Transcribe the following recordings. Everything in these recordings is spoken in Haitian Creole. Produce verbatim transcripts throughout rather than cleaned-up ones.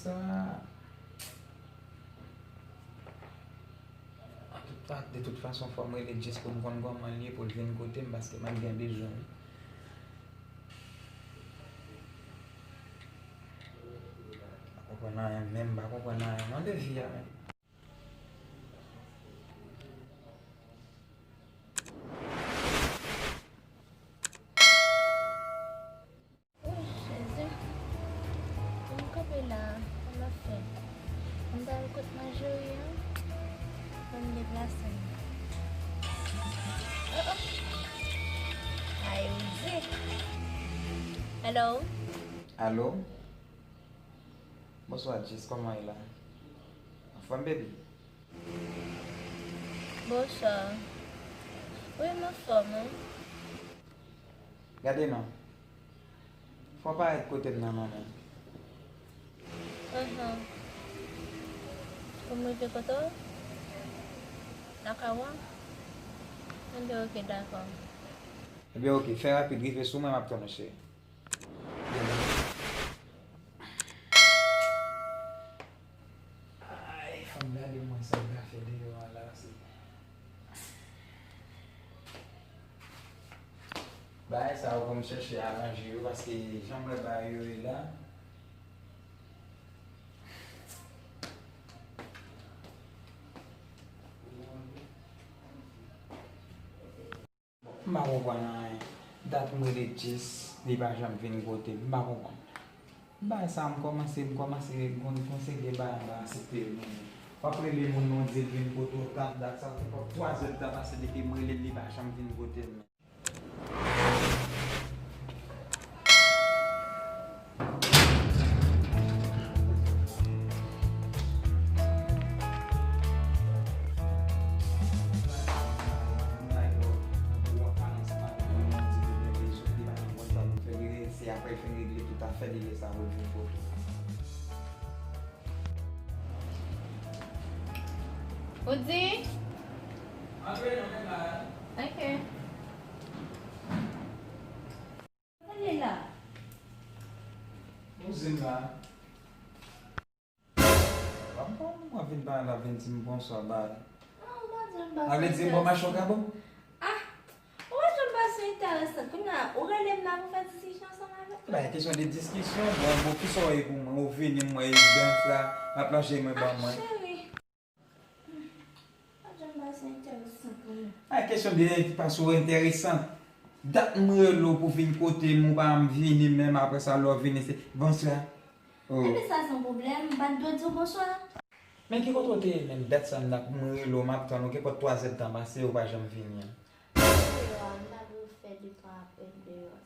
Sa, an tout fa-, de tout fason, fò m rele Jess pou m konn kòman l ye, pou l vin kote m, paske m ap gen bezwen l. M pa konprann anyen, menm m pa konprann anyen non de vi a menm. Oh, Jezi. Mwen kanpe la, sa m ap fè? Mwen ta al kot Majori an, pou m deplase m. Oh, oh. Ay, Jezi. Hello? Alo? Bonswa, Jess, kòman w ye la? Anfòm, baby? Bonswa. Wi, m anfòm, wi. Gade non. Fò w parèt kote m nan, manman. Ahan. Pou m rive kote w? Lakay ou a? Enben, oke, dakò. Enben, oke, fè rapid, rive sou mwen, m ap tann ou, cheri. Ay, fò m gade mwen sa m ka fè deyò a la, se bagay sa yo pou m chèche aranje yo, paske jan m wè bagay yo ye la. M pa konprann anyen. Dat m rele Jess, li pa janm vin kote m. M pa konprann. Bagay sa a m kòmanse, m kòmanse gon, gon seri de bagay m pa aksepte yo menm. W ap rele moun nan, w di l vin kote w, dat, dat sa, fè twa zè tan pase depi m rele l, li pa janm vin kote m. Se apre l fin regle tout afè li, lè sa a pou l vin kote w. Ou di? Antre non, men la. Ok. Pale la. Ou di m la. Bon, mwen vin pale la, vin di m bonswa, bay. Non, ou pa di m bonswa. A vle di m bon mache w ka bon? Ah! Ou pa janm pase enteresan. Kounye a, ou rele m la pou fè diskisyon ansanm avè m? Bay kesyon de diskisyon, bon, bon, kisa w ye pou mwen? Ou vini, m wè, dan fra, m ap lonje men ban mwen. Ah, cheri. Pa janm pase enteresan pou mwen. Ay, kesyon de pase w enteresan. Dat m rele w pou vin kote m, ou pa janm vini, menm apre sa, lè w vini, se bonswa. Oh. Ebyen, sa se yon pwoblèm, m pa t dwe di w bonswa. Men ki kote w te ye menm? Dat sa m la, m rele w, m ap tann ou, gen pòt twa zè tan pase, ou pa janm vini an. Deyò a, m ta dwe fè de twa apèl deyò a.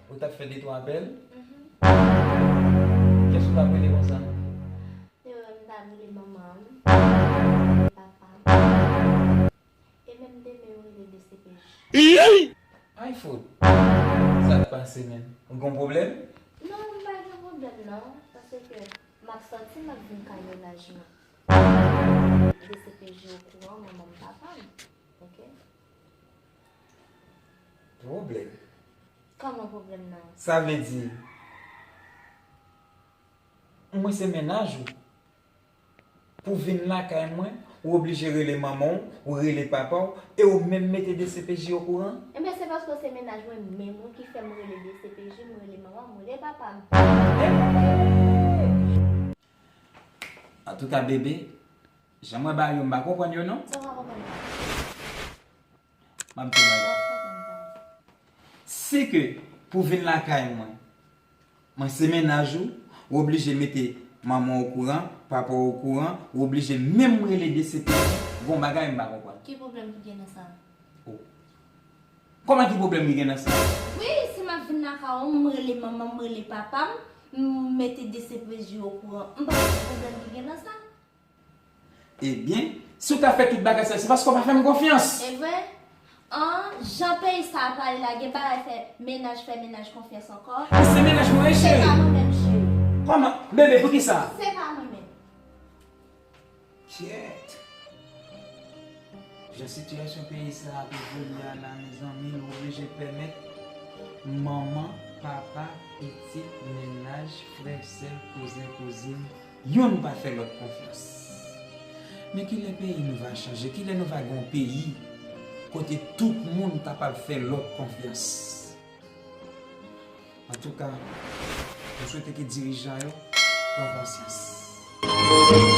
Ou t ap fè de twa apèl? Mhm. Kiyès ou t ap rele konsa? Deyò a, m ta rele manman m, papa m. E menm demen yo rele D C P J. Ay fout! Sa k pase menm? Ou gen pwoblèm? Non, m pa gen pwoblèm non, paske m ap sòti, m ap vin kay mennaj mwen. D C P J okouran, manman m, papa m. Ok? Pwoblèm? Kòman pwoblèm nan? Sa vle di, mwen se mennaj ou. Pou vin lakay mwen, ou oblije rele manman w, ou rele papa w, e ou menm mete D C P J okouran? Ebyen, se paske w se mennaj mwen menm wi ki fè m rele D C P J, m rele manman m, m rele papa m. Antouka, bebe, jan m wè bagay yo, m pa konprann yo non. Sa w pa konprann la? M ap di w bagay. Si ke pou vin lakay mwen, mwen se mennaj ou, ou oblije mete manman w okouran, papa w okouran, ou oblije menm rele D C P J, gon bagay m pa konprann. Ki pwoblèm ki gen nan sa? Oh. Kòman ki pwoblèm ki gen nan sa? Wi, si m ap vin lakay ou, m rele manman m, m rele papa m, m mete D C P J okouran. M pa wè ki pwoblèm ki gen nan sa. Ebyen, si w ta fè tout bagay sa, se paske w pa fè m konfyans. E vre? An, jan peyi sa ap ale la, gen bagay fè mennaj fè mennaj konfyans ankò. Men se mennaj mwen ye, cheri. Se pa mwen menm, cheri. Kòman? Bebe, poukisa? Se pa mwen menm. Kyèt. Jan sitiyasyon peyi sa ap evolye a la, mezanmi, nou oblije pèmèt manman Papa, pitit, mennaj, frè, sè, kouzen, kouzin, youn pa fè lòt konfyans. Men kilè peyi nou va chanje? Kilè nou va gen yon peyi kote tout moun kapab fè lòt konfyans? Antouka, m swete ke dirijan yo pran konsyans.